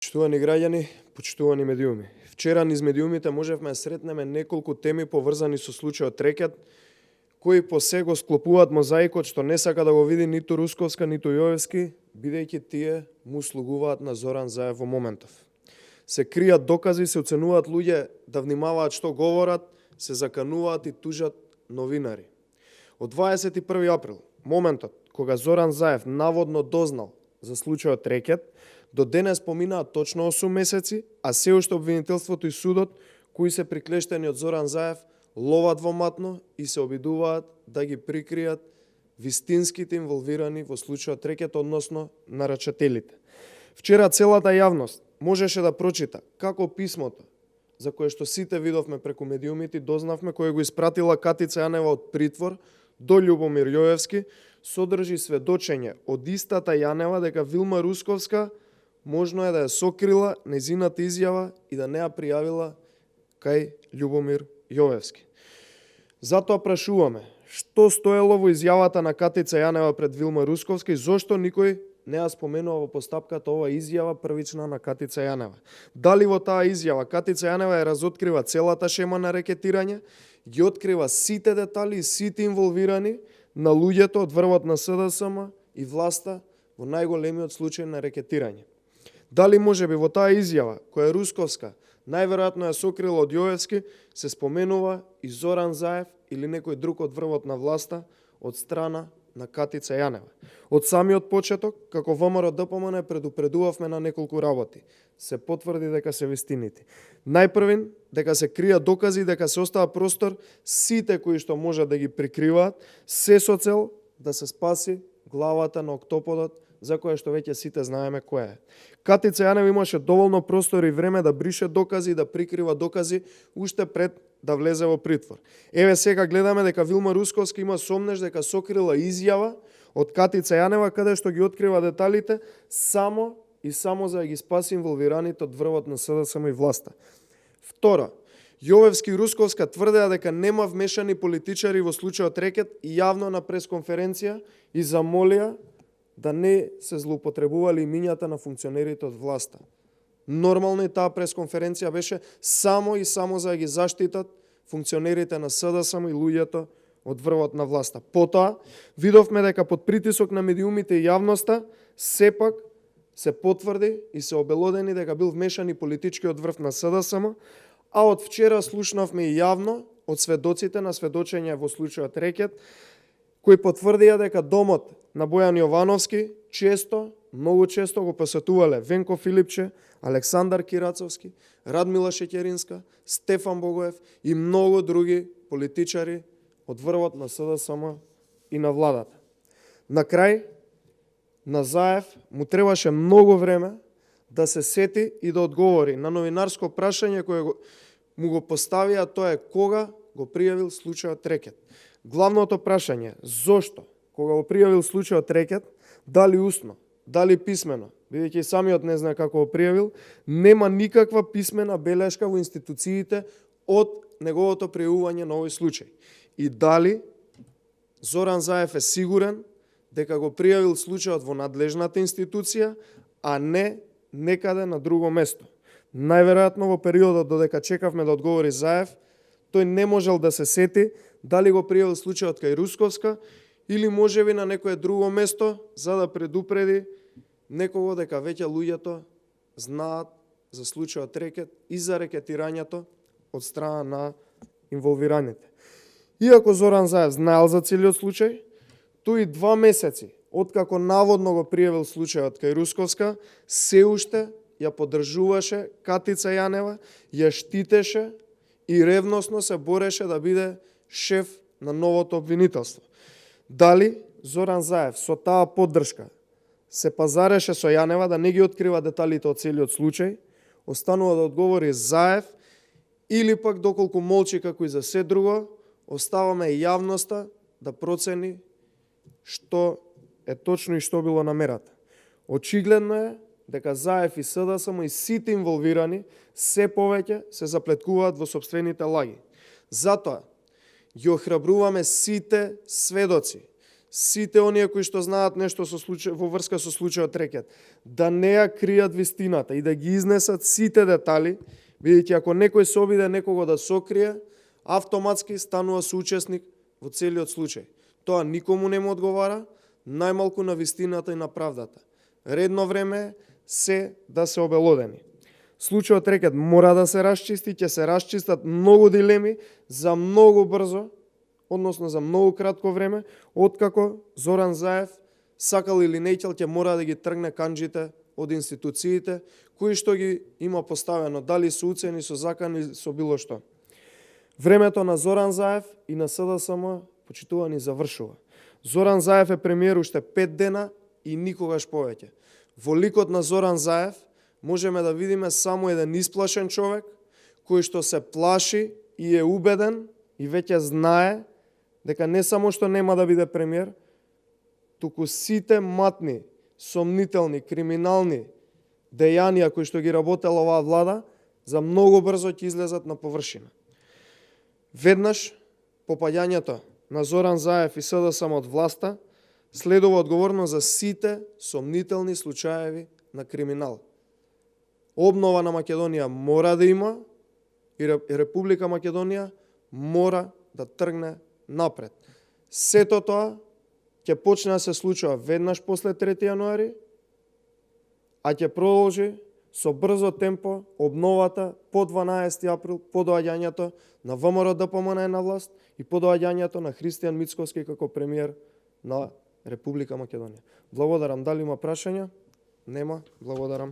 Почитувани граѓани, почитувани медиуми. Вчера низ медиумите можевме да сретнеме неколку теми поврзани со случајот Рекет, кои по се го склопуваат мозаикот што не сака да го види ниту Русковска, ниту Јовевски, бидејќи тие му слугуваат на Зоран Заев во моментов. Се кријат докази, се оценуваат луѓе да внимаваат што говорат, се закануваат и тужат новинари. Од 21. април, моментот кога Зоран Заев наводно дознал за случајот Рекет, до денес поминаат точно 8 месеци, а се уште обвинителството и судот, кои се приклештени од Зоран Заев, ловат во матно и се обидуваат да ги прикријат вистинските инволвирани во случајот Рекет, односно нарачателите. Вчера целата јавност можеше да прочита како писмото, за кое што сите видовме преку медиумите, дознавме, кое го испратила Катица Јанева од притвор до Љубомир Јовевски, содржи сведочење од истата Јанева дека Вилма Русковска можно е да ја сокрила незината изјава и да не ја пријавила кај Љубомир Јовевски. Затоа прашуваме, што стоело во изјавата на Катица Јанева пред Вилма Русковска и зошто никој не ја споменува во постапката ова изјава првична на Катица Јанева? Дали во таа изјава Катица Јанева ја разоткрива целата шема на рекетирање, ги открива сите детали и сите инволвирани на луѓето од врвот на СДСМ и власта во најголемиот случај на рекетирање? Дали можеби во таа изјава, која Русковска најверојатно ја сокрила од Јовевски, се споменува и Зоран Заев или некој друг од врвот на власта од страна на Катица Јанева? Од самиот почеток, како ВМРО ДПМН, предупредувавме на неколку работи. Се потврди дека се вистините. Најпрвин, дека се кријат докази, дека се остава простор сите кои што можат да ги прикриваат, се со цел да се спаси главата на октоподот, за која што веќе сите знаеме која е. Катица Јанева имаше доволно простор и време да брише докази и да прикрива докази уште пред да влезе во притвор. Еве сега гледаме дека Вилма Русковска има сомнеж дека сокрила изјава од Катица Јанева каде што ги открива деталите само и само за да ги спаси инволвираните од врвот на СДСМ и власта. Второ, Јовевски и Русковска тврдеа дека нема вмешани политичари во случајот Рекет и јавно на пресконференција и замолија да не се злоупотребували имињата на функционерите од власта. Нормално и таа пресконференција беше само и само за да ги заштитат функционерите на СДСМ и луѓето од врвот на власта. Потоа, видовме дека под притисок на медиумите и јавноста, сепак се потврди и се обелодени дека бил вмешан и политичкиот врв на СДСМ, а од вчера слушнавме и јавно од сведоците на сведочење во случајот Рекет, кои потврдија дека домот на Бојан Јовановски многу често го посетувале Венко Филипче, Александар Кирацовски, Радмила Шеќеринска, Стефан Богоев и многу други политичари од врвот на СДСМ и на владата. На крај, на Заев му требаше многу време да се сети и да одговори на новинарско прашање кое му го поставија, тоа е кога го пријавил случајот Рекет. Главното прашање, зошто, кога го пријавил случајот Рекет, дали усно, дали писмено, бидејќи самиот не знае како го пријавил, нема никаква писмена белешка во институциите од неговото пријавување на овој случај. И дали Зоран Заев е сигурен дека го пријавил случајот во надлежната институција, а не некаде на друго место. Најверојатно во периодот додека чекавме да одговори Заев, тој не можел да се сети дали го пријавил случајот кај Русковска или можеби на некое друго место за да предупреди некого дека веќе луѓето знаат за случајот Рекет и за рекетирањето од страна на инволвираните. Иако Зоран Заев знаел за целиот случај, тој 2 месеци откако наводно го пријавил случајот кај Русковска, се уште ја поддржуваше Катица Јанева, ја штитеше и ревносно се бореше да биде шеф на новото обвинителство. Дали Зоран Заев со таа поддршка се пазареше со Јанева да не ги открива деталите од целиот случај, останува да одговори Заев, или пак доколку молчи како и за се друго, оставаме јавноста да процени што е точно и што било намерата. Очигледно е дека Заев и СДСМ и сите инволвирани се повеќе се заплеткуваат во сопствените лаги. Затоа ги охрабруваме сите сведоци, сите оние кои што знаат нешто во врска со случајот рекет, да не ја кријат вистината и да ги изнесат сите детали, бидејќи ако некој се обиде некого да сокрие, автоматски станува соучесник во целиот случај. Тоа никому не му одговара, најмалку на вистината и на правдата. Редно време е се да се обелодени. Случајот рекет мора да се расчисти, ќе се расчистат многу дилеми за многу брзо, односно за многу кратко време, откако Зоран Заев, сакал или не ќе мора да ги тргне канџите од институциите, кои што ги има поставено, дали со уцени, со закани, со било што. Времето на Зоран Заев и на СДСМ, почитувани, завршува. Зоран Заев е премиер уште 5 дена и никогаш повеќе. Во ликот на Зоран Заев можеме да видиме само еден исплашен човек, кој што се плаши и е убеден и веќе знае дека не само што нема да биде премиер, туку сите матни, сомнителни, криминални дејанија кои што ги работела оваа влада, за многу брзо ќе излезат на површина. Веднаш, по паѓањето на Зоран Заев и СДСМ од власта, следува одговорност за сите сомнителни случаеви на криминал. Обнова на Македонија мора да има и Република Македонија мора да тргне напред. Сето тоа ќе почне да се случува веднаш после 3 јануари, а ќе продолжи со брзо темпо обновата по 12 април, по доаѓањето на ВМРО ДПМН на власт и по доаѓањето на Христијан Мицковски како премиер на Република Македонија. Благодарам. Дали има прашања? Нема. Благодарам.